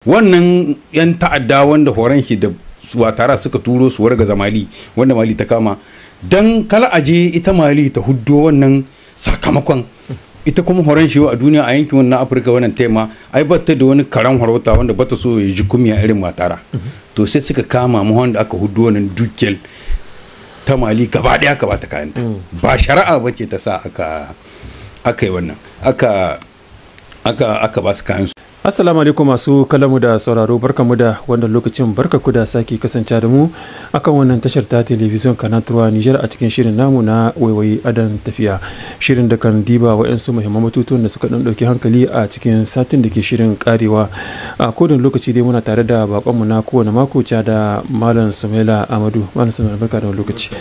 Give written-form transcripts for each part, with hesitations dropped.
Wannan yan ta'adda wanda horon shi da Watara suka turo su wargaza Mali, wanda Mali ta kama dan kala aje ita Mali ta huddo wannan sakamakon. Ita kuma horon shi a duniya, a yankin wannan Afirka, wannan tema ai batta da wani karan harauta wanda bata so ya ji kumiya irin Watara. To sai suka kama mu wanda aka huddo wannan dukiyar ta Mali gaba daya, ka bata kayanta. Ba shari'a bace ta sa aka yi wannan, aka ba su kayan su. Assalamu alaikum masu kalamu da sauraro, barkamu da wannan lokacin, barkaku da sake kasance da mu akan wannan tashar ta television Canal 3 Niger a cikin shirin namu na Waiwayi Adan Tafiya. Shirin da kan diba wa'yansu muhimman batutuwan da suka dan dauki hankali a cikin satin da ke shirin karewa. A kodin lokaci dai muna tare da bakonmu na kowane mako, ca da Malam Sumaila Amadu. Malam Sumaila, barka da wani lokaci.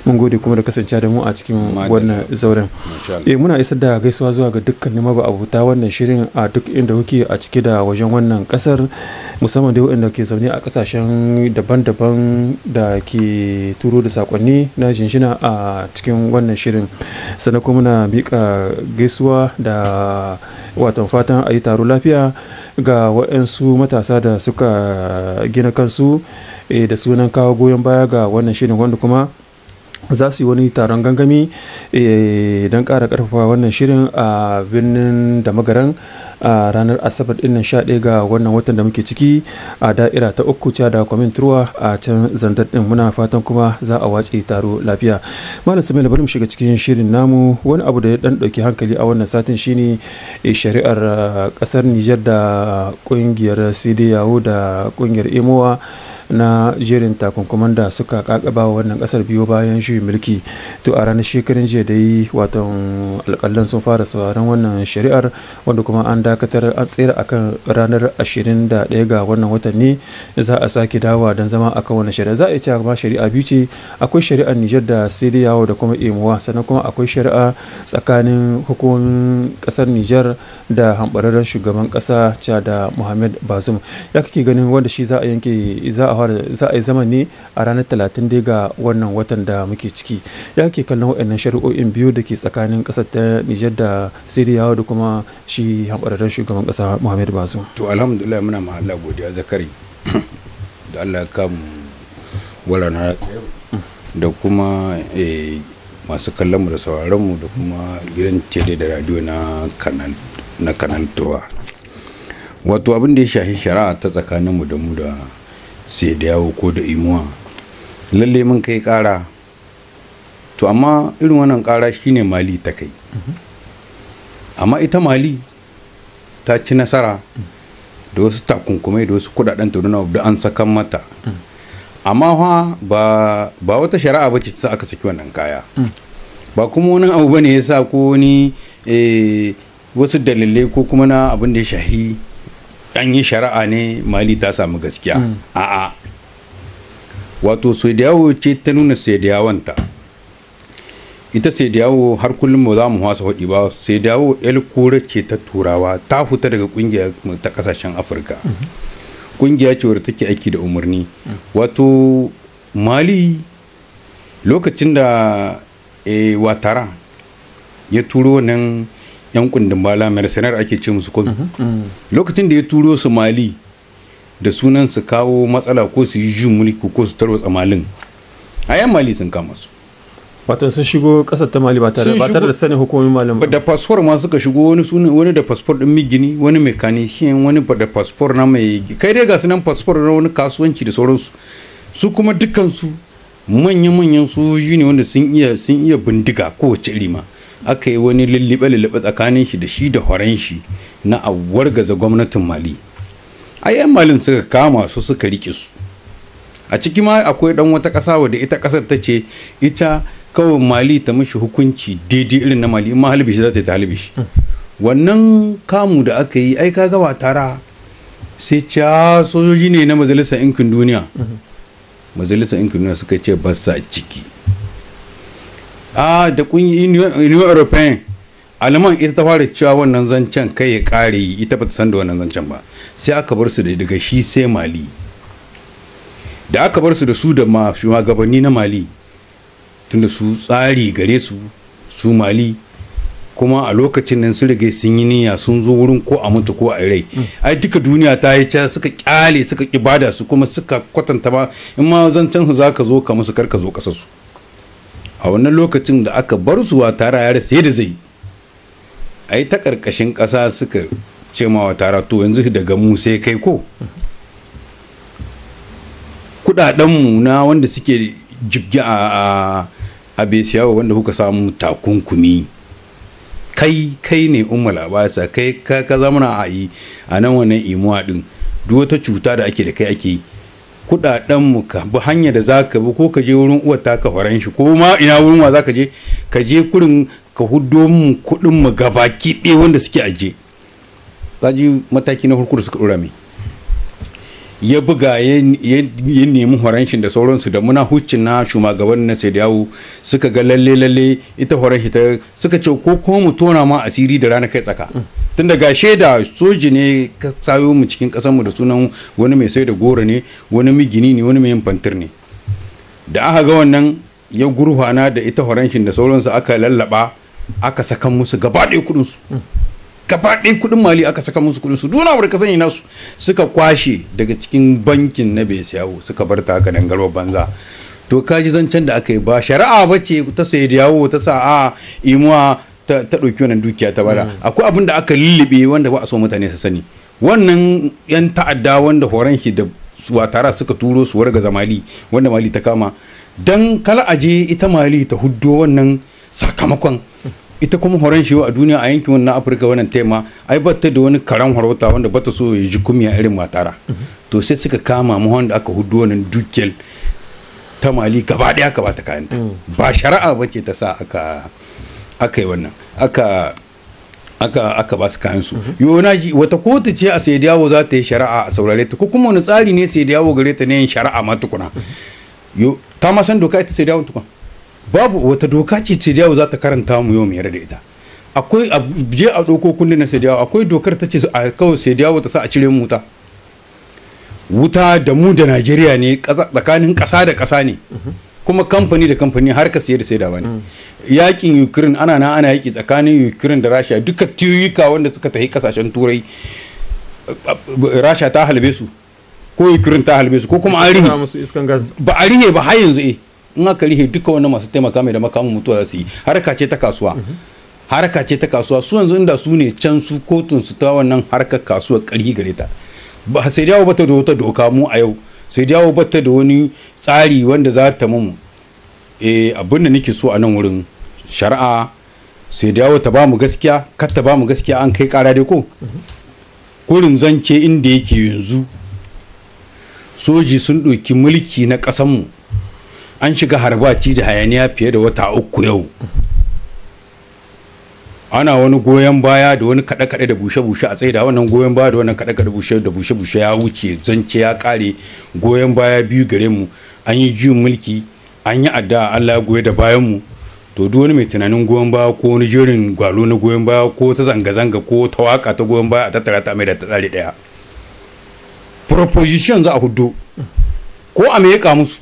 Mun gode kuma da kasance da mu a cikin wannan zauren. Muna isar da gaisuwa zuwa ga dukkanin abuta wannan shirin a duk inda kuke a cike da wajen wannan kasar, musamman dai waɗanda ke zaune a kasashen daban-daban da ke turo da sakonni na jinjina a cikin wannan shirin. Sannan kuma muna miƙa gaisuwa da watan fatan a yi taro lafiya ga waɗansu matasa da suka gina kansu da sunan kawo goyon baya ga wannan shirin, wanda kuma za su yi wani taron gangami don ƙara ƙarfafa wannan shirin a birnin da magaran a ranar Asabar dinnan 11 ga wannan watan da muke ciki, a da'ira ta uku da kwamin turwa a can Zandar din. Muna fatan kuma za a wace taro lafiya. Malam Samaila, bari mu shiga cikin shirin namu. Wani abu da ya dan dauki hankali a wannan satin shine shari'ar kasar Niger da kungiyar CEDEAO da kungiyar UEMOA na jerin takunkuman da suka kakaba wannan kasar biyo bayan juyin mulki. To, a ranar shekarun jiya dai, watan alƙalan sun fara sauraron wannan shari'ar, wanda kuma an dakatar, an tsere akan ranar 21 ga wannan watan ne za a sake dawowa don zama akan wannan shari'a. Za a iya cewa ma shari'a biyu ce: akwai shari'ar Nijar da CEDEAO da kuma UEMOA, sannan kuma akwai shari'a tsakanin hukumomin kasar Nijar da hambararren shugaban kasa da Muhammad Bazoum. Ya kake ganin wanda shi za a yanke, za a yi zaman ne a ranar 30 dai ga wannan watan da muke ciki? Ya ke kallon waɗannan shari'o'in biyu da ke tsakanin ƙasar ta Nijar da CEDEAO da kuma shi hambararren shugaban ƙasa Muhammad Bazoum? To, alhamdulillah, muna ma Allah godiya, Zakari, da Allah ya kamu warana da kuma masu kallon mu da sauraron mu da kuma gidan tele da radio na Canal 3. Wato abin da ya shahi shari'a ta tsakanin mu da mu da CEDEAO ko da UEMOA, lalle mun kai kara. To, amma irin wannan kara shine Mali ta kai, amma ita Mali ta ci nasara da wasu takunkumai da wasu kudaden turuna da an sakan mata. Amma fa ba wata shari'a ba ce ta aka saki wannan kaya, ba kuma wani abu bane ya sa ko wani wasu dalilai ko kuma na abin da ya shahi an yi shari'a ne Mali ta samu gaskiya. A'a, wato CEDEAO ce ta nuna CEDEAOnta. Ita CEDEAO, har kullum mu za mu wasa hudi ba, CEDEAO el kore ce ta Turawa, ta fita daga kungiya ta kasashen Afirka. Kungiya ce wadda take aiki da umarni. Wato Mali, lokacin da Watara ya turo nan yan kundin bala, mercenaire ake ce musu ko, lokacin da ya turo su Mali da sunan su kawo matsala ko su yi jin mulki ko su tarwatsa Malin, a yan Mali sun kama su. Wato sun shigo kasar ta Mali ba tare da sanin hukumomin Malin ba? Da fasfor ma suka shigo. Wani sunan wani da fasfor din migini, wani mechanician, wani da fasfor na mai kai dai, ga su nan fasfor na wani kasuwanci da sauransu. Su kuma dukkansu manya-manyan sojoji ne wanda sun iya bindiga kowace iri ma. Aka yi wani lullube-lullube tsakanin shi da shi da horon shi na a wargaza gwamnatin Mali. A yan Malin suka kama su, suka rike su. A ciki ma akwai dan wata ƙasa wadda ita ƙasar ta ce ita kawai Mali ta mishi hukunci daidai irin na Mali, in ma halbe shi za ta yi, ta halbe shi. Wannan kamu da aka yi, ai kaga Watara sai ca sojoji ne na Majalisar Ɗinkin Duniya. Majalisar Ɗinkin Duniya suka ce ba sa ciki a da Union European. Alaman ita ta fara cewa wannan zancen kai ya kare, ita ba ta san da wannan zancen ba. Sai aka bar su da daga shi sai Mali. Da aka bar su da su da ma shugabanni na Mali, tunda su tsari gare su, su Mali. Kuma a lokacin nan sun riga sun yi niyya, sun zo wurin ko a mutu ko a rai. Ai duka duniya ta yi ca, suka kyale, suka kibada su, kuma suka kwatanta ba in ma zancen su zaka zo ka musu, karka zo kasar su. A wannan lokacin da aka bar su, tara ya rasa yadda zai ai, ta karkashin kasa suka ce ma wa tara, to yanzu daga mu sai kai, ko kudaden mu na wanda suke jibgi a BCEAO, wanda kuka samu takunkumi, kai kai ne ummul abasa, kai ka zamana a yi a nan wannan imuwa din, duk wata cuta da ake da kai ake yi, kudaden mu ka bi hanya da zaka bi, ko ka je wurin uwar taka horon shi, ko ma ina wurin wa zaka je, ka je kurin ka huddo mu kudin mu gabaki ɗaya wanda suke aje. Ji mataki na farko da suka dora mai, ya buga ya nemi horanshin da sauransu da muna huccin na shugaban na sai yawo, suka ga lalle lalle ita horanshi ta suka ce ko kuma mu tona ma asiri da rana kai tsaka, tun daga shaida soji ne ka sayo mu cikin kasar mu da sunan wani mai sai da goro ne, wani migini ne, wani mai yin fantir ne. Da aka ga wannan, ya gurfana da ita horanshin da sauransu, aka lallaba, aka sakan musu gaba ɗaya kuɗin su, gaba ɗaya kuɗin Mali aka saka musu kuɗin su, duna wadda ka sani nasu suka kwashe daga cikin bankin na BCEAO, suka bar ta haka dangarwa banza. To ka ji zancen da aka yi, ba shari'a ba ce ta sai da yawo ta sa a imuwa ta ɗauki wannan dukiya ta bada. Akwai abin da aka lullube wanda ba a so mutane su sani. Wannan yan ta'adda wanda horon shi da Watara suka turo su wargaza Mali, wanda Mali ta kama dan kala aje ita Mali ta huddo wannan sakamakon, ita kuma horon shi a duniya, a yankin wannan Afirka, wannan tema ai batta da wani karan harauta wanda bata so ya ji kumya irin Watara. To sai suka kama mu wanda aka hudu wannan dukiyar ta Mali gaba daya ka bata kayanta. Ba shari'a bace ta sa aka yi wannan, aka ba su kayan su. Yo na ji wata kotu ce a CEDEAO za ta yi shari'a a saurare ta, ko kuma wani tsari ne CEDEAO gare ta ne yin shari'a ma tukuna? Yo ta ma san doka ita CEDEAO tukuna? Babu wata doka ce CEDEAO za ta karanta mu yau mu yarda da ita. Akwai a je a ɗauko kundin na CEDEAO, akwai dokar ta ce a kawai CEDEAO ta sa a cire mu wuta? Wuta da mu da Najeriya ne, tsakanin ƙasa da ƙasa ne, kuma kamfani da kamfani, har ka siye da saidawa ne. Yakin Ukraine ana na ana yaki tsakanin Ukraine da Rasha, duka tiyuka wanda suka tafi kasashen Turai, Rasha ta halbe su ko Ukraine ta halbe su, ko kuma an rihe? Ba a rihe ba har yanzu. In aka rihe, duka wani masu taimaka mai da makamun mutuwa za su yi. Harka ce ta kasuwa, harka ce ta kasuwa. Su yanzu inda su ne can su kotun su ta wannan harkar kasuwar karhi gare ta ba. Sai dawo bata da wata doka mu a yau, sai dawo bata da wani tsari wanda za ta mu. Abin da nake so a nan wurin shari'a, sai dawo ta ba mu gaskiya, kar ta ba mu gaskiya, an kai kara dai ko kurin zance inda yake yanzu, soji sun ɗauki mulki na ƙasanmu, an shiga harbaci da hayaniya fiye da wata 3 yau, ana wani goyon baya da wani kaɗe-kaɗe da bushe-bushe. A tsaida wannan goyon baya da wannan kaɗe-kaɗe bushe da bushe-bushe, ya wuce, zance ya ƙare. Goyon baya biyu gare mu, an yi juyin mulki, an yi addu'a, Allah ya goye da bayan mu. To duk wani mai tunanin goyon baya ko wani jerin gwalo na goyon baya ko ta zanga-zanga ko ta waka ta goyon baya, a tattara ta mai da ta tsari daya. Proposition za a hudu ko a mai musu,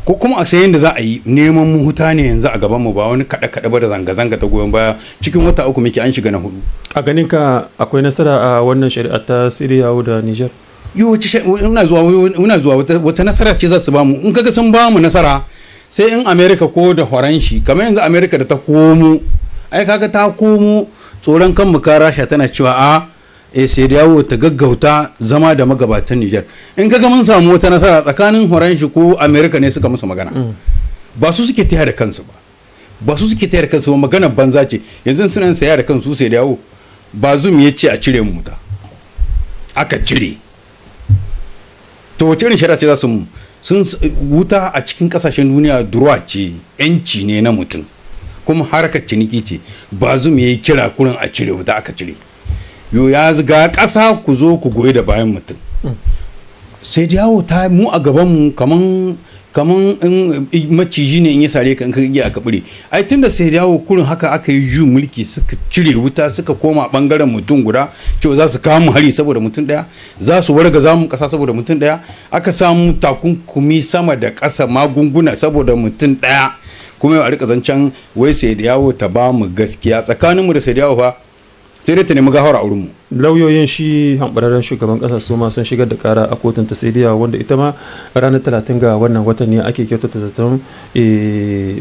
ko kuma a sayin da za a yi neman muhuta ne yanzu a gaban mu, ba wani kaɗe-kaɗe ba da zanga-zanga ta goyon baya. Cikin wata 3 muke, an shiga na hudu. A ganin ka, akwai nasara a wannan shari'a ta CEDEAO da Niger? Yo, ina zuwa wata nasara ce za su bamu? In kaga sun bamu nasara, sai in America ko da Faranshi, kamar yanzu America da ta komo, ai kaga ta komo tsoron kan mu ka Rasha tana cewa a sai dawo ta gaggauta zama da magabatan Niger. In kaga mun samu wata nasara, tsakanin Faranshi ko America ne suka musu magana, ba su suke taya da kansu ba, ba su suke taya da kansu ba. Magana banza ce. Yanzu suna saya da kansu, sai dawo ba zum ya ce a cire mu ta, aka cire. To wace irin shari'a ce za su mu sun wuta a cikin kasashen duniya? Droit ce, yanci ne na mutum, kuma harkar ciniki ce. Ba zum ya yi kira kurin a cire wuta, aka cire. Yo ya ga ƙasa ku zo ku goyi da bayan mutum. Sai yawo ta mu a gaban mu kaman in maciji ne in ya sare ka, in ka iya aka bure. Ai tunda sai yawo kurin haka aka yi juyin mulki, suka cire wuta, suka koma bangaren mutum guda, cewa za su kawo mu hari saboda mutum daya, za su wargaza mu kasa saboda mutum daya, aka samu takunkumi sama da kasa, magunguna saboda mutum daya. Kuma a rika zancen wai sai da yawo ta ba mu gaskiya. Tsakaninmu da sai da yawo fa sai dai ta nemi gafara a wurinmu. Lauyoyin shi hambararren shugaban kasa su ma sun shigar da kara a kotun ta sediya, wanda ita ma ranar 30 ga wannan watan ne ake kyautata zaton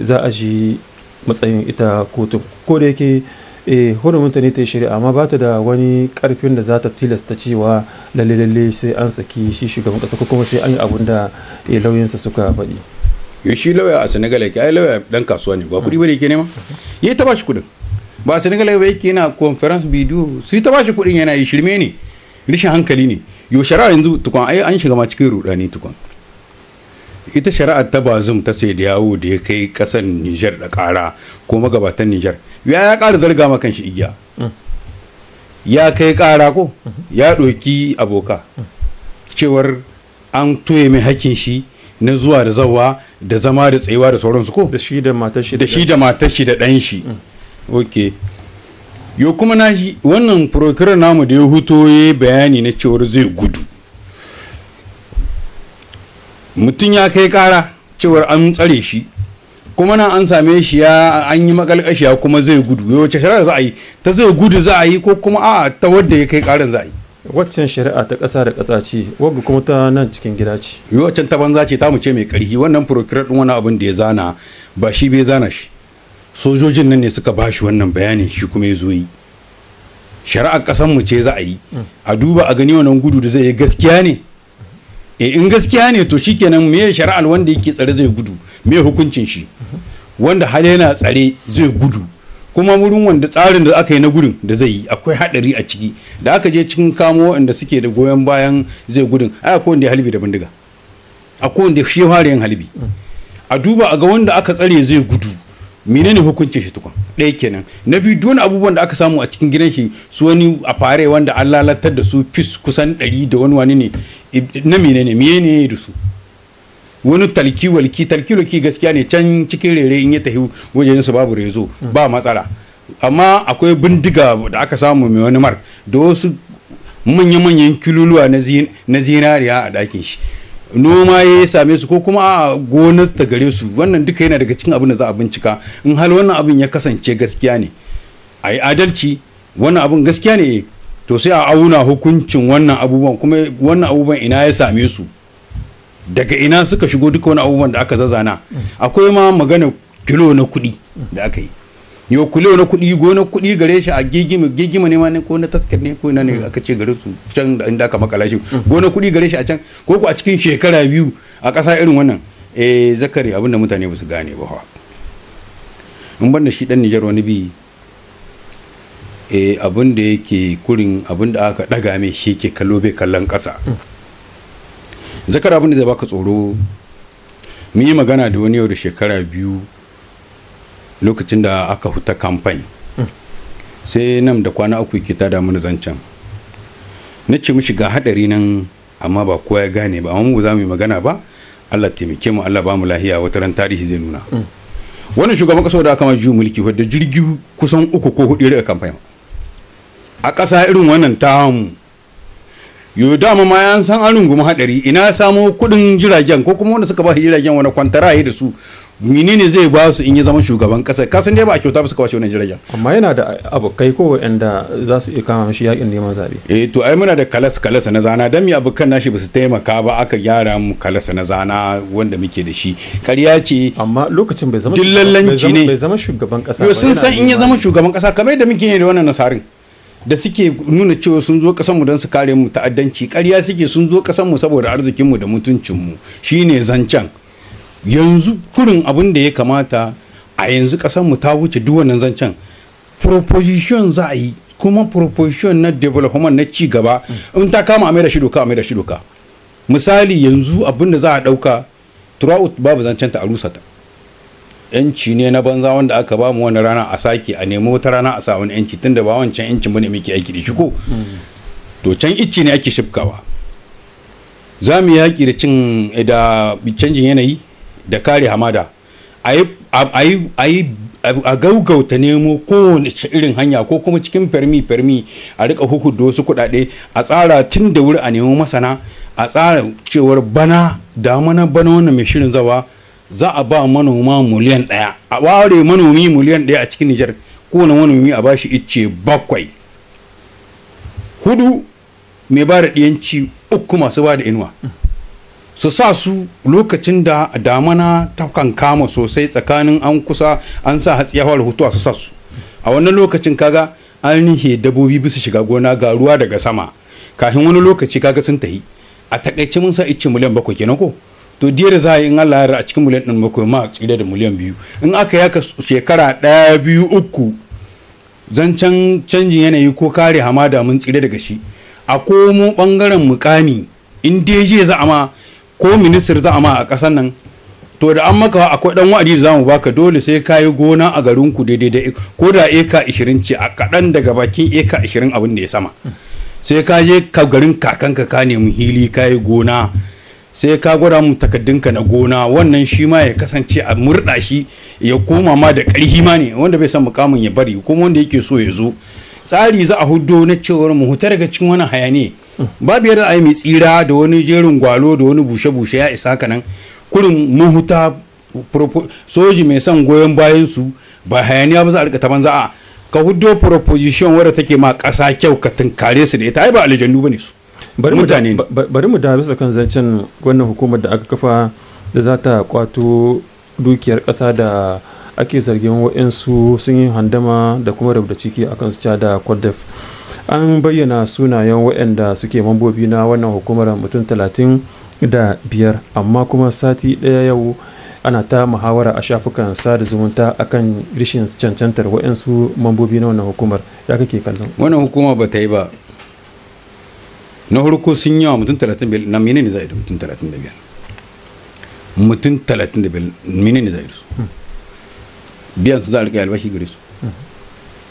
za a ji matsayin ita kotun. Ko da yake hurumunta ne ta yi shari'a, amma ba ta da wani karfin da za ta tilasta cewa lalle lalle sai an saki shi shugaban kasa ko kuma sai an yi abun da lauyansa suka faɗi. Yo, shi lauya a Senegal yake, ai lauya dan kasuwa ne, ba kuɗi bane yake nema, yayi ta bashi kuɗin. Ba a Senegal ba yake yana conference video, su ta bashi kuɗin yana yi. Shirme ne, rashin hankali ne. Yo, shari'a yanzu tukun ai an shiga ma cikin rudani tukun. Ita shari'ar ta Bazum ta sai da yawo da ya kai kasar Niger da kara ko magabatan Niger, ya kara zarga ma kanshi igiya. Ya kai kara ko ya ɗauki aboka cewar an toye mai hakkin shi na zuwa da zawa da zama da tsayuwa da sauransu ko. Da shi da matar shi. Da shi da matar shi da ɗan shi. Ok, yo, kuma na shi wannan procureur namu da ya huto ya bayani na cewar zai gudu. Mutum ya kai kara cewar an tsare shi, kuma nan an same shi ya an yi makalkashiya, kuma zai gudu. Yau wace shari'a za a yi? Ta zai gudu za a yi ko kuma a ta wadda ya kai karan za a yi? Waccan shari'a ta ƙasa da ƙasa ce, wagga kuma ta nan cikin gida ce. Yi, waccan ta banza ce, ta mu ce mai karhi. Wannan procureur din, wani abin da ya zana ba shi bai zana shi, sojojin nan ne suka ba shi wannan bayanin, shi kuma ya zo yi. Shari'ar ƙasar mu ce za a yi, a duba a gani wannan gudu da zai yi gaskiya ne. E, in gaskiya ne to shikenan. Me shari'ar wanda yake tsare zai gudu, me hukuncin shi? Wanda har yana tsare zai gudu, kuma wurin wanda tsarin da aka yi na gudun da zai yi akwai hadari a ciki. Da aka je cikin kamo wanda suke da goyon bayan zai gudun, ai akwai wanda ya halbi da bindiga, akwai wanda shi fara yin halbi. A duba a ga wanda aka tsare zai gudu, menene hukuncin shi tukun? Ɗaya kenan. Na biyu, duk abubuwan da aka samu a cikin gidan shi, su wani a fare wanda an lalatar da su fis kusan 100 da wani wani ne na menene, menene da su wani talki walki talki walki. Gaskiya ne, can cikin rere in ya tafi wajen su babu réseau, ba matsala. Amma akwai bindiga da aka samu mai wani mark da wasu manya-manyan kiluluwa na zinariya a ɗakin shi. Noma ya same su ko kuma a gonar ta gare su? Wannan duka yana daga cikin abin da za a bincika. In hal wannan abin ya kasance gaskiya ne, a yi adalci. Wannan abin gaskiya ne, to sai a auna hukuncin wannan abubuwan. Kuma wannan abubuwan ina ya same su, daga ina suka shigo, duka wani abubuwan da aka zazana. Akwai ma magana kilo na kuɗi da aka yi. Yau kilo na kuɗi, gona kuɗi gare shi a Gigima. Gigima ne ma ne ko na Taskar ne ko ina ne aka ce gare su can da inda aka makala shi. Gona kuɗi gare shi a can ko ko a cikin shekara 2 a ƙasa irin wannan. Zakari, abinda mutane ba su gane ba fa, in banda shi dan Nijar, wani bi abin da yake kurin abin da aka daga mai shi ke kallo, bai kallon ƙasa. Zakar, abin da zai baka tsoro, mun yi magana da wani yau da shekara 2 lokacin da aka huta kamfani, sai nan da kwana 3 ke tada mana zancen. Na ce mishi ga hadari nan, amma ba kowa ya gane ba. Amma mu za mu yi magana ba. Allah taimake mu, Allah ba mu lahiya, wata ran tarihi zai nuna. Wannan shugaban kasa da aka ma juyin mulki, wadda jirgi kusan uku ko hudu ya kamfani a ƙasa irin wannan tamu. Yo, dama ma yan san an rungumi hadari. Ina samo kudin jiragen, ko kuma wanda suka ba shi jiragen, wani kwantara da su, menene zai ba su in ya zama shugaban kasa? Ka san dai ba a kyauta ba suka washe wannan jiragen. Amma yana da abokai ko wanda za su iya kama mishi yakin neman zabe. Eh, to ai muna da kalas kalas na zana. Dan mi abokan nashi ba su taimaka ba aka gyara mu kalas na zana wanda muke da shi? Ƙarya ce. Amma lokacin bai zama Dillallanci ne. bai zama shugaban kasa Yo, ba, sun yana san in ya neman- zama shugaban kasa, kamar yadda muke yi da wannan nasarin da suke nuna cewa sun zo kasan mu don su kare mu ta'addanci, ƙarya suke. Sun zo kasan mu saboda arzikin mu da mutuncin mu, shine zancen. Yanzu kurin abin da ya kamata a yanzu, kasan mu ta wuce duk wannan zancen. Proposition za a yi, kuma proposition na development, na ci gaba. In ta kama a mai da shi doka, a mai da shi doka. Misali, yanzu abin da za a ɗauka, throughout babu zancen ta, a rusa ta. Yanci ne na banza wanda aka ba mu. Wani rana a sake a nemi wata rana a sa wani yanci, tunda ba wancan yancin bane muke aiki da shi. Ko to can icce ne ake shifkawa. Za mu yaƙi da cin da canjin yanayi da kare hamada. A yi a gaugauta nemo kowane irin hanya, ko kuma cikin permis permis a rika hukuda wasu kuɗaɗe, a tsara tun da wuri, a nemo masana, a tsara cewar bana damana, bana wannan mai shirin zawa, Za a ba manoma 1 miliyan, a ware manomi 1 miliyan a cikin Nijar. Kowane manomi a bashi icce bakwai, hudu mai ba da ɗiyanci, uku masu ba da inuwa, su sa su lokacin da damana ta kan kama sosai, tsakanin an kusa an sa hatsi ya fara hutuwa, su sa su a wannan lokacin. Kaga an rihe dabbobi bisa shiga gona, ga ruwa daga sama, kafin wani lokaci kaga sun tahi. A takaice mun sa icce 7 miliyan kenan ko. To diyar za a yi in Allah ya a cikin 7 miliyan ɗin ma tsira da 2 miliyan. In aka yaka shekara ɗaya, biyu, uku, zancen canjin yanayi ko kare hamada mun tsira daga shi. A komo bangaren mukami, in deje za a ma ko minister za a ma a ƙasar nan, to da an maka akwai dan wa'adi da zamu baka, dole sai ka yi gona a garin ku daidai da ko da eka 20 ce, a kaɗan daga bakin eka 20 abin da ya sama. Sai ka je ka garin kakanka ka nemi hili ka yi gona, sai ka gwada mu takaddunka na gona. Wannan shi ma ya kasance a murɗa shi ya koma ma da ƙarhi ma ne. Wanda bai san mukamin ya bari, kuma wanda yake so ya zo, tsari za a hudo na cewar mu huta daga cikin wani hayani. Babu yadda a yi mai tsira da wani jerin gwalo da wani bushe-bushe, ya isa haka nan kurin mun huta. Soji mai son goyon bayan su ba hayaniya ba za a rika ta banza. A ka hudo proposition wadda take ma ƙasa kyau, ka tunkare su da ita. Ai ba aljannu bane su. Mutane. Bari mu da bisa kan zancen wannan hukumar da aka kafa da za ta kwato dukiyar ƙasa da ake zargin wa'insu sun yi handama da kuma rubuta ciki akan su da Codef. An bayyana sunayen waɗanda suke mambobi na wannan hukumar, mutum 35, amma kuma sati ɗaya yau ana ta muhawara a shafukan sada zumunta akan rishin cancantar waɗansu mambobi na wannan hukumar. Ya kake kallon wannan hukuma? Ba ta yi ba. Na farko sun yawa, mutum 35 na menene za a yi da mutum 35? Mutum 35 menene za a yi da su? Biyan su za a rika albashi gare su?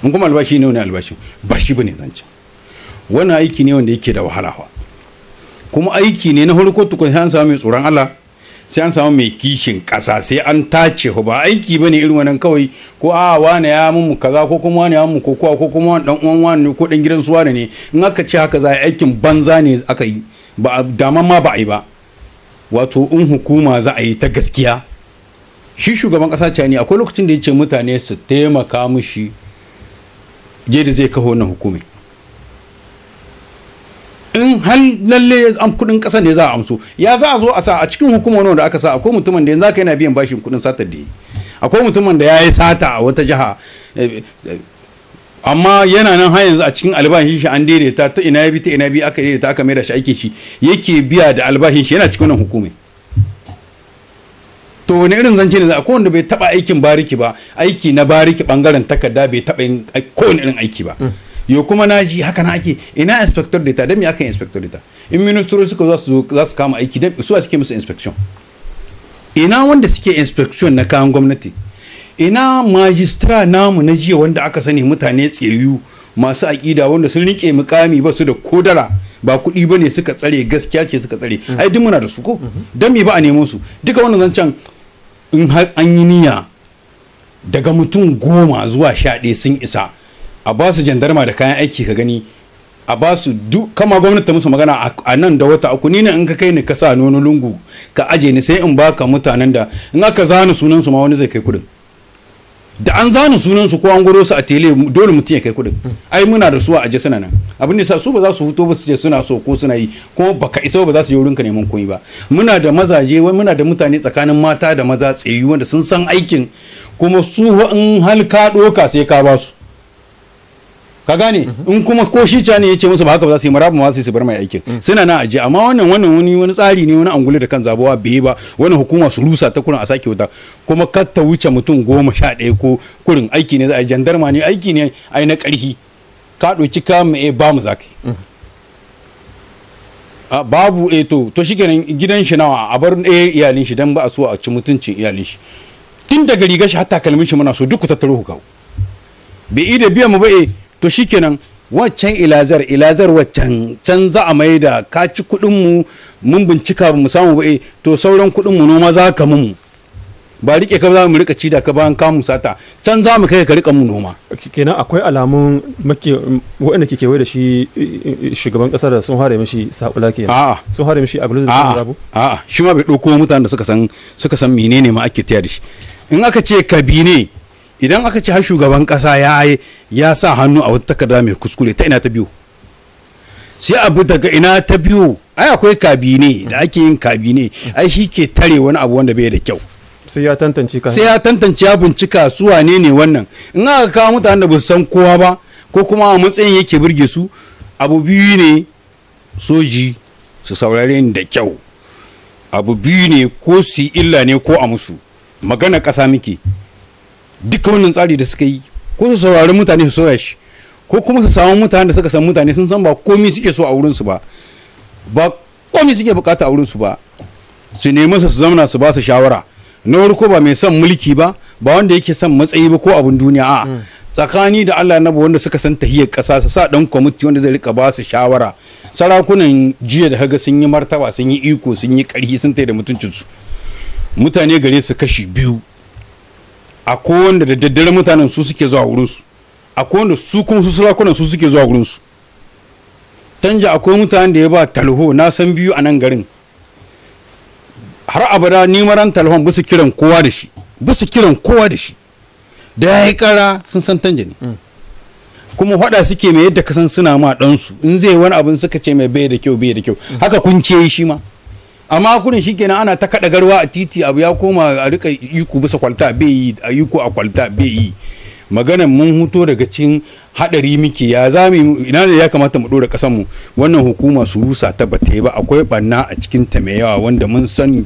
In kuma albashi ne, wani albashin ba shi bane zancen. Wannan aiki ne wanda yake da wahala fa, kuma aiki ne na farko tukun sai an samu mai tsoron Allah, sai an samu mai kishin ƙasa, sai an tace. Ba aiki bane irin wannan kawai ko a wane ya mun kaza, ko kuma wane ya mun kokowa, ko kuma dan uwan wane ko dan gidan su wane ne. In aka ce haka za a aikin banza ne aka yi, ba daman ma ba a yi ba. Wato in hukuma za a yi ta gaskiya, shi shugaban kasa ne akwai lokacin da ya ce mutane su taimaka mushi je da zai kawo wannan hukumi. In har lalle an kudin kasa ne za a amso, ya za a zo a sa a cikin hukumar wanda aka sa? Akwai mutumin da yanzu aka yana biyan bashin kudin satar da yi, akwai mutumin da ya yi sata a wata jiha, amma yana nan har yanzu a cikin albashin shi. An daidaita ta ina ya bi, ta ina bi aka daidaita aka mai da shi aikin shi yake biya da albashin shi, yana cikin wannan hukumai. To wani irin zance ne za a wanda bai taba aikin bariki ba, aiki na bariki bangaren takarda, bai taba yin kowane irin aiki ba? Yo, kuma na ji haka na ake. Ina inspecteur d'État? Dan me aka yi inspecteur d'État? In ministry suka za su za su kama aiki, dan su suke musu inspection? Ina wanda suke inspection na kayan gwamnati? Ina magistrat namu na jiya wanda aka sani, mutane tsayayyu masu aƙida wanda sun rike mukami, ba su da kodara, ba kuɗi ba ne suka tsare, gaskiya ce suka tsare. Ai duk muna da su ko. Dan me ba a nemo su? Duka wannan zancen, in har an yi niyya, daga mutum 10 zuwa 11 sun isa. A ba su jandarma da kayan aiki, ka gani, a ba su duk kama gwamnati ta musu magana a nan da wata 3. Ni ne in ka kai ni ka sa nono lungu ka aje ni, sai in baka mutanen da in aka zana sunan su ma wani zai kai kudin. Da an zana sunan su ko an gwado su a tele, dole mutum ya kai kudin. Ai muna da su a aje, suna nan. Abin da sa su ba za su huto ba su ce suna so ko suna yi, kuma baka isa ba za su yi wurinka neman koyi ba. Muna da mazaje, wai muna da mutane tsakanin mata da maza tsayu wanda sun san aikin, kuma su in hal ka doka sai ka ba su, ka gane? In kuma ko shi ne ya ce musu ba haka ba, za su yi maraba ma su bar mai aikin, suna na aje. Amma wannan wani tsari ne, wani angulu da kan zabuwa bai ba. Wani hukuma su rusa ta kurin a sake wuta, kuma kar ta wuce mutum 11 ko kurin. Aiki ne za a yi, jandarma ne, aiki ne ai na karhi. Ka ɗauki ka mu ba mu za ka yi babu to shikenan. Gidan shi nawa? A bar iyalin shi, dan ba a so a ci mutuncin iyalin shi. Tun daga rigar shi har takalmin shi muna so duk ku tattaro ku kawo. Bai da biyan mu ba. To shikenan, waccan ilazar ilazar waccan can za a mai da ka ci kuɗin mu, mun bincika ba mu samu ba. To sauran kuɗin mu noma za ka mu Ba rike ka za mu rika ci da ka bayan kamun sata, can za mu kai ka rika mu noma. Kenan akwai alamun waɗanda ke kewaye da shi shugaban kasar sun hare mishi sabula kenan. A'a, sun hare mishi a gulzin da rabu. A'a, shi ma bai ɗauko mutanen da suka san menene ma ake taya da shi. In aka ce kabine, idan aka ce har shugaban kasa ya sa hannu a wata takarda mai kuskure, ta ina ta biyo? Sai abu daga ina ta biyo? Ai akwai kabine da ake yin kabine, ai shi ke tare wani abu wanda bai da kyau. Sai ya tantance ka. Sai ya tantance, ya bincika su wane ne wannan. In aka kawo mutanen da ba su san kowa ba, ko kuma a matsayin yake burge su, abu biyu ne, soji su saurare ni da kyau, abu biyu ne: ko su yi illa ne ko a musu. Magana ƙasa muke. Duka wannan tsari da suka yi, ko su saurari mutane su soya shi, ko kuma su samu mutane da suka san mutane, sun san ba komi suke so a wurinsu ba, ba komi suke bukata a wurinsu ba, su nemi su zauna su ba su shawara. Na farko, ba mai son mulki ba, ba wanda yake son matsayi ba ko abin duniya, a tsakani da Allah na wanda suka san tahiyar kasa, su sa dan kwamiti wanda zai rika ba su shawara. Sarakunan jiya da haga sun yi martaba, sun yi iko, sun yi karhi, sun tai da mutuncinsu. Mutane gare su kashi biyu: akwai wanda da daddare mutanen su suke zuwa wurinsu, akwai wanda su kuma su sarakunan su suke zuwa wurinsu. Tanja akwai mutanen da ya ba talho, na san biyu a nan garin, har abada nimaran talhon ba su kiran kowa da shi, ba su kiran kowa da shi. Da ya yi kara sun san Tanja ne, kuma hada suke mai yadda kasan suna ma ɗansu. In zai wani abin suka ce mai bai da kyau, bai da kyau, haka kun ce shi ma. Amma kurin shi kenan ana ta kaɗa garwa a titi, abu ya koma a rika iko bisa kwalta bai yi, a iko a kwalta bai yi. Maganan mun huto daga cikin hadari muke, ya za mu, ina ne ya kamata mu dora kasan mu? Wannan hukuma su rusa ta bata yi ba, akwai banna a cikin ta mai yawa wanda mun san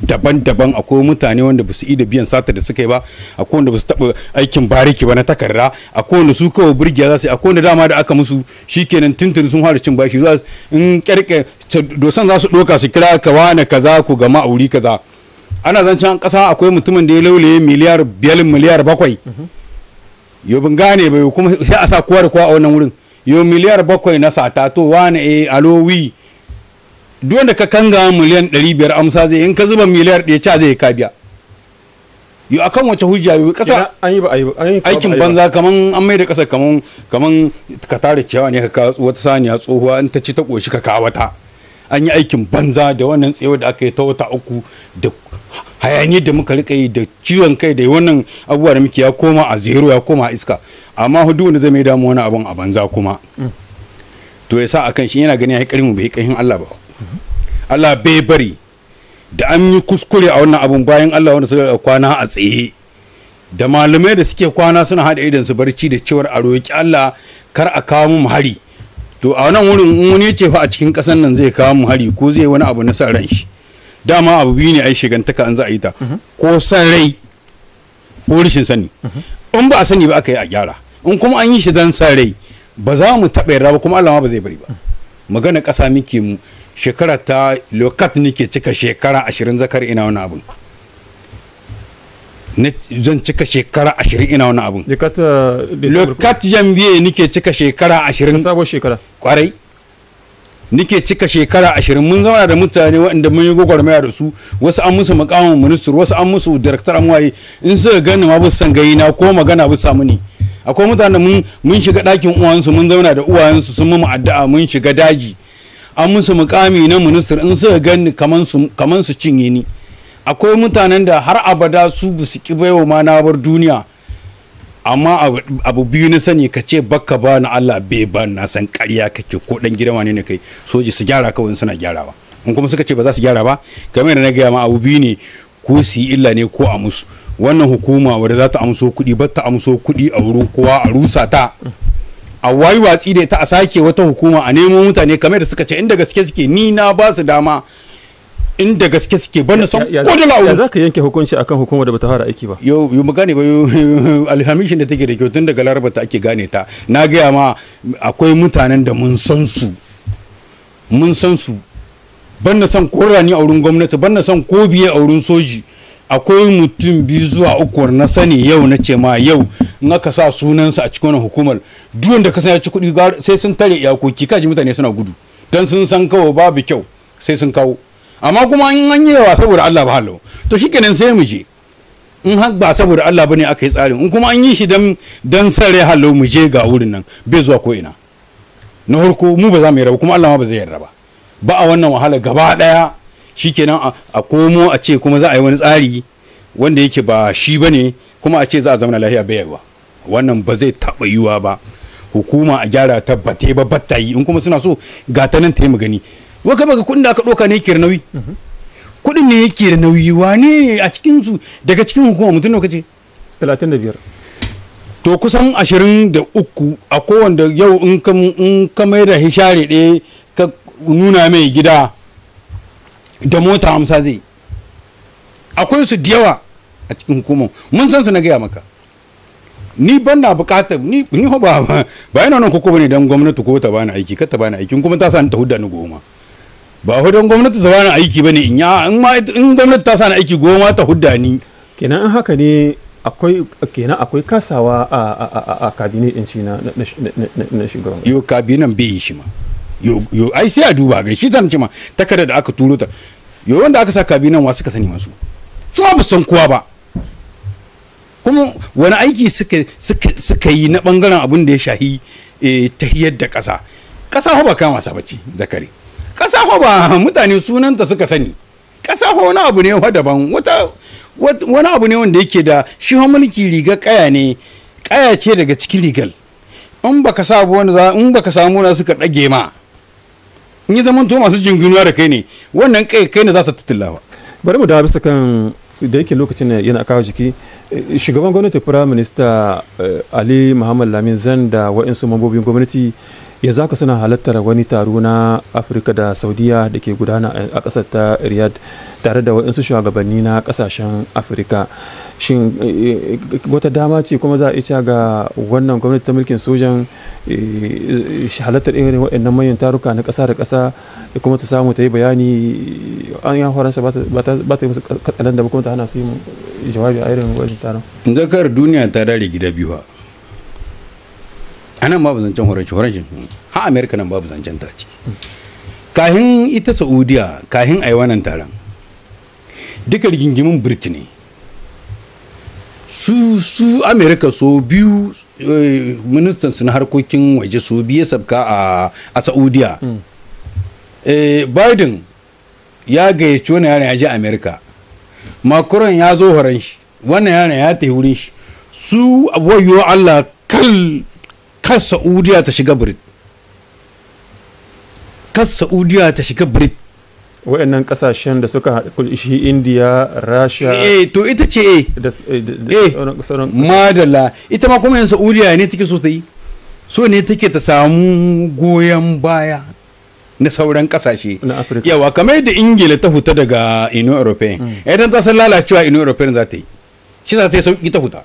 daban-daban. Akwai mutane wanda ba su iya biyan sata da suka yi ba, akwai wanda ba su taba aikin bariki ba na takarda, akwai wanda su kawai burgiya za su yi, akwai wanda dama da aka musu shikenan tuntuni sun fara cin bashi. Zuwa in kyarke dosan za su doka su kira ka, wane kaza, ku gama auri kaza. Ana zancen kasa, akwai mutumin da ya laulaye 5 miliyar, 7 miliyar. Yo, ban gane ba, kuma sai a sa kowa da kowa a wannan wurin. Yo, 7 miliyar na sata, to wane eh alowi, duk wanda ka kanga 500 miliyan amsa zai, in ka zuba 1 miliyar ca zai ka biya. Yo, akan wace hujja? Yo, kasa an yi ba a yi ba, an yi. Aikin banza, kaman an mai da kasa kaman ka tare ciyawa ne, ka kawo wata saniya tsohuwa, in ta ci ta koshi ka kawo wata. An yi aikin banza da wannan tsayo da aka yi ta wata 3, da hayaniyar da muka rika yi, da ciwon kai, da wannan abubuwa da muke, ya koma a zero, ya koma a iska. Amma hudu wanda zai mai damu wani abun a banza kuma, to ya sa akan shi yana gani ya yi karin mu, bai yi Allah ba. Allah bai bari da an yi kuskure a wannan abun. Bayan Allah wanda suka kwana a tsaye, da malamai da suke kwana suna haɗa idan su barci da cewar a roƙi Allah kar a kawo mu hari. To a wannan wurin, in wani ya ce fa a cikin ƙasar nan zai kawo mu hari ko zai wani abu na san ran shi, dama abu biyu ne ai shigantaka an za a yi ta: ko san rai ko rashin sani. In ba a sani ba aka yi, a gyara. In kuma an yi shi dan san rai, ba za mu taɓa yarda ba, kuma Allah ma ba zai bari ba. Magana ƙasa muke. Mu shekara ta lokat nake cika shekara 20, Zakar, ina wani abun. Zan cika shekara 20 ina wani abun. Le 4 janvier nike cika shekara 20. Sabon shekara. Kwarai, nike cika shekara 20. Mun zauna da mutane waɗanda mun yi gwagwarmaya da su, wasu an musu mukamin minister, wasu an musu director, an waye. In suka gani ma bu san gani na ko magana bu samu ni. Akwai mutane mun shiga ɗakin uwansu, mun zauna da uwayensu, sun mu addu'a, mun shiga daji, an musu mukami na minister, in suka gani kaman su cinye ni. Akwai mutanen da har abada su bu su ki baiwa ma na bar duniya. Amma abu biyu na sani: ka ce bakka ba na Allah bai ba, na san ƙarya kake, ko dan gidan wane ne kai. Soji su gyara kawai suna gyarawa. In kuma suka ce ba za su gyara ba, kamar yadda na gaya ma, abu biyu ne: ko su yi illa ne ko a musu. Wannan hukuma wadda za ta amso kuɗi, ba ta amso kuɗi a wurin kowa, a rusa ta, a wayi watsi da ita, a sake wata hukuma, a nemo mutane kamar da suka ce inda gaske suke. Ni na ba su dama, inda gaske suke, bana son ko da Ya za ka yanke hukunci akan hukumar da bata fara aiki ba? Yo yo, mu gane ba. Yo, alhamishin da take da kyau tun daga Laraba ta ake gane ta. Na gaya ma, akwai mutanen da mun san su, mun san su. Ban na son ko rani a wurin gwamnati, ban na son ko biye a wurin soji. Akwai mutum biyu zuwa uku na sani yau, na ce ma yau in aka sa sunansa a cikin wannan hukumar, duk wanda ka san ya ci kuɗi, sai sun tare iyakoki, kaji mutane suna gudu don sun san kawo babu kyau, sai sun kawo. Amma kuma an yi yawa saboda Allah ba halau, to shikenan sai mu je. In har ba saboda Allah bane aka yi tsarin, in kuma an yi shi dan san rai, hallo mu je ga wurin nan bai zuwa ko ina. Na farko mu ba za mu yarda ba, kuma Allah ma ba zai yarda ba. Ba a wannan wahala gaba daya shikenan a komo a ce kuma za a yi wani tsari wanda yake ba shi bane, kuma a ce za a zama lafiya, bai yiwa. Wannan ba zai taba yiwa ba. Hukuma a gyara ta bate ba batta yi, in kuma suna so ga ta nan ta yi mu gani. Waka baka kuɗin da aka ɗauka ne yake da nauyi, kuɗin ne yake da nauyi. Wane ne a cikin su daga cikin hukuma mutum nawa kace? 35. To kusan 23 a kowanda yau in ka mai da hishare ɗaya ka nuna mai gida da mota amsa zai. Akwai su da yawa a cikin hukumar, mun san su. Na gaya maka, ni ban na bukatar ni ho ba yana nan koko bane dan gwamnati ko ta bani aiki, kar ta bani aiki, kuma ta sa ni ta hudda ni goma. Ba ho dan gwamnati ta bani aiki bane in ya in ma in gwamnati ta sa ni aiki goma ta hudda ni. Kenan in haka ne akwai, kenan akwai kasawa a cabinet din shi na shugaban kasa. Yo, cabinet bai yi shi ma. Yo yo, ai sai a duba ga shi, zan ce ma takardar da aka turo ta yo, wanda aka sa cabinet wa suka sani? Masu su ba san kowa ba. Kuma wani aiki suka yi na bangaren abin da ya shahi tahiyar da ƙasa? Ƙasa fa ba kama wasa bace, Zakari. Ƙasa fa ba mutane sunanta suka sani. Ƙasa fa wani abu ne fa daban, wata wani abu ne wanda yake da shi. Fa mulki riga kaya ne, kaya ce daga cikin rigal. In baka sa wani za in baka samu na suka dage ma, in yi zaman to masu jinginuwa da kai ne, wannan kai kai ne za ta tuttullawa. Bari mu dawo bisa kan da yake lokacin ne yana kawo jiki. Shugaban gwamnati, Prime Minister Ali Muhammad Lamin Zan da wa'insu mambobin gwamnati yanzu haka suna halartar wani taro na Afirka da Saudiya da ke gudana a ƙasar ta Riyadh tare da wa'insu shugabanni na ƙasashen Afirka. Shin wata dama ce kuma za a iya ga wannan gwamnati ta mulkin sojan halartar irin waɗannan manyan taruka na ƙasa da ƙasa, kuma ta samu ta yi bayani? An yi Faransa ba ta yi musu katsalan da ba kuma ta hana su yi jawabi a irin wajen taron? Zakar, duniya ta dare gida biyu. A nan babu zancen horon horon ha Amerika, nan babu zancen ta ciki. Kahin ita Saudiya, kahin a yi wannan taron, duka rigingimin Britain su Amerika so biyu, ministan su na harkokin waje so biyu ya sabka a Saudiya. Biden ya gayyaci wani yaron ya je Amerika, Macron ya zo horon shi, wannan yaron ya tafi wurin shi. Su wayo Allah kal kar Saudiya ta shiga Brit, kar Saudiya ta shiga Brit. Waɗannan kasashen da suka shi India, Rasha. Eh, to ita ce eh. Da sauran. Madalla. Ita ma kuma yan Saudiya ne take so ta yi, so ne take ta samu goyon baya na sauran kasashe na Afirka. Yawa, kamar yadda Ingila ta huta daga Union European, idan ta san lalacewa Union European za ta yi, shi za ta yi sauki ta huta.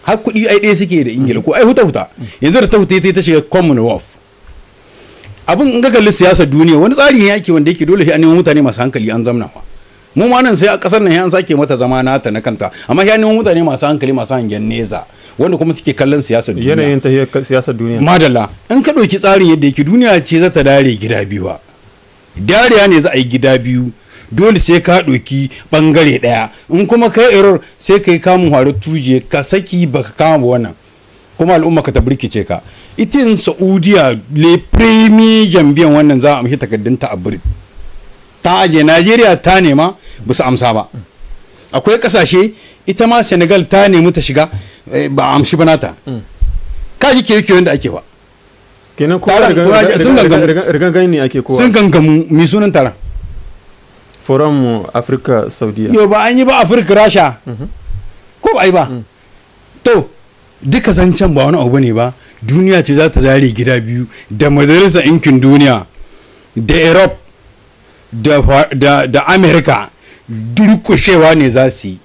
Har kuɗi ai ɗaya suke da Ingila ko ai huta huta. Yanzu da ta huta ta shiga Commonwealth. Abin in ka kalli siyasar duniya, wani tsari ne yake wanda yake dole sai an nemo mutane masu hankali an zamna fa. Mu ma nan sai a kasar nan an sake mata zama nata na kanta, amma sai an nemo mutane masu hankali, masu hangen nesa, wanda kuma suke kallon siyasar duniya. Yanayin tahiyar siyasar duniya. Madalla. In ka ɗauki tsarin yadda yake, duniya ce za ta dare gida biyu. Dariya ne za a yi gida biyu, dole sai ka ɗauki ɓangare ɗaya. In kuma kai error, sai ka yi kamun haro tuje ka saki baka kama wannan, kuma al'umma ka ta birkice ka. Ita yin Saudiya le premier janvier wannan za a amshi takardunta a Birit. Ta aje Najeriya ta nema, ba su amsa ba. Akwai kasashe, ita ma Senegal ta nemi ta shiga, ba a amshi ba nata. Ka ji kewa wanda ake ba. Kenan kowa rigan gani ne ake kowa. Sun gangamu. Mai sunan taron? Forum Afirka Saudiya. Yau ba an yi ba Afirka Rasha ko ba a yi ba? To duka zancen ba wani abu ne ba, duniya ce za ta dare gida biyu, da Majalisar Ɗinkin Duniya da Europe da America durkushewa ne za su yi.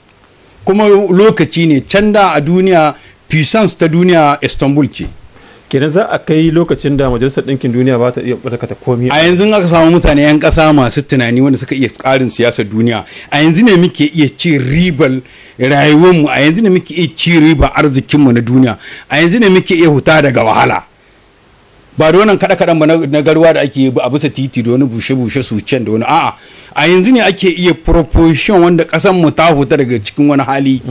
Kuma lokaci ne can da a duniya, puissance ta duniya Istanbul ce. Kenan za a kai lokacin da Majalisar Ɗinkin Duniya ba ta iya barkata komai? A yanzu aka samu mutane 'yan ƙasa masu tunani wanda suka iya tsarin siyasar duniya, a yanzu ne muke iya ci ribar rayuwarmu, a yanzu ne muke iya ci ribar arzikinmu na duniya, a yanzu ne muke iya huta daga wahala. Ba da wannan kaɗa kaɗan ba na garwa da ake yi a bisa titi da wani bushe bushe su can da wani a'a. A yanzu ne ake iya proposition wanda ƙasar mu ta huta daga cikin wani hali.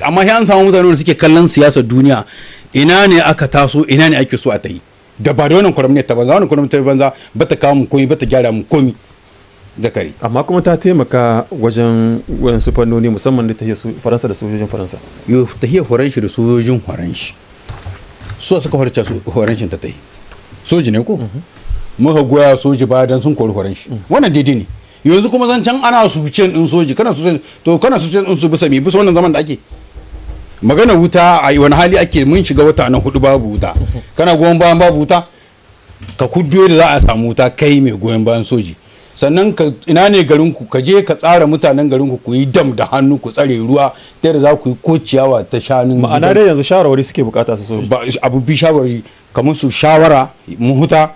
Amma sai an samu mutane wanda suke kallon siyasar duniya, ina ne aka taso, ina ne ake so a ta yi. Da ba da wannan kwaramniyar ta banza, wannan kwaramniyar ta banza ba ta kawo mu komi, ba ta gyara mu komi, Zakari. Amma kuma ta taimaka wajen wayansu fannoni, musamman da tahiyar Faransa da sojojin Faransa. Yo, tahiyar Faranshi da sojojin Faranshi, su suka horce su Faranshin ta tai soji ne ko muka goya soji ba dan sun kori Faranshi, wannan daidai ne. Yanzu kuma zancen ana sucen din soji, kana sucen, to kana sucen din su bisa mi? Bisa wannan zaman da ake magana wuta, a wani hali ake? Mun shiga wata na hudu babu wuta. Kana goyon bayan babu wuta? Ka kuddo da za a samu wuta, kai mai goyon bayan soji. Sannan ka ina ne garinku? Ka je ka tsara mutanen garinku, ku yi dam da hannu, ku tsare ruwa ta yadda za ku yi ko ciyawa ta shanun Ma'ana gidan. dai yanzu shawarwari suke bukata su soji. Ba abu bi shawari, ka musu shawara mu huta,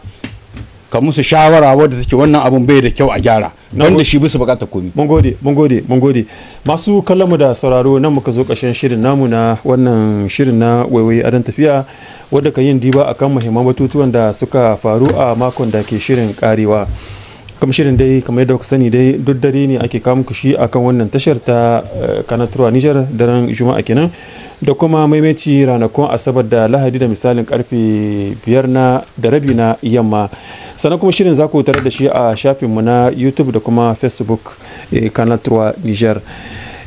ka musu shawara wadda take wannan abun bai da kyau, a gyara. Wanda shi bisa bukatar komi. Mun gode, mun gode, mun gode. Masu kallon mu da sauraro, nan muka zo ƙarshen shirin namu na wannan shirin na Waiwaye Adon Tafiya, wadda ka yin diba akan muhimman batutuwan da suka faru a makon da ke shirin karewa. Kuma shirin dai, kamar yadda kuka sani dai, duk dare ne ake kawo muku shi akan wannan tashar ta Canal 3 Niger, daren Juma'a kenan, da kuma maimaici ranakun Asabar da Lahadi da misalin karfe 5:30 na yamma. Sannan kuma shirin za ku tarar da shi a shafinmu na YouTube da kuma Facebook, Canal 3 Niger.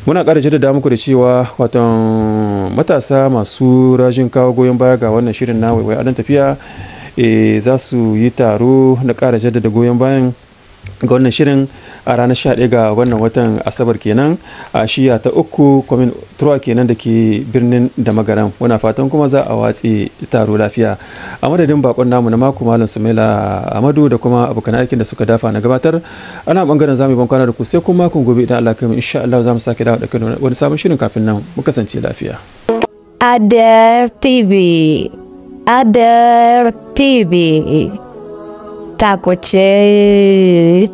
Muna ƙara jaddada muku da cewa watan matasa masu rajin kawo goyon baya ga wannan shirin na Waiwai Adon Tafiya za su yi taro na ƙara jaddada goyon bayan ga wannan shirin a ranar 11 ga wannan watan, Asabar kenan, a shiya ta 3, commune trois kenan, da ke birnin Da Magaran. Muna fatan kuma za a watse taro lafiya. A madadin bakon namu na mako, Malam Sumaila Amadu, da kuma abokan aikin da suka dafa na gabatar ana bangaren, zamu yi bankwana da ku sai kuma makon gobe idan Allah kai mu. Insha Allah za mu sake dawo da kai wani sabon shirin. Kafin nan, mu kasance lafiya. Adar TV. Adar TV. Takuce.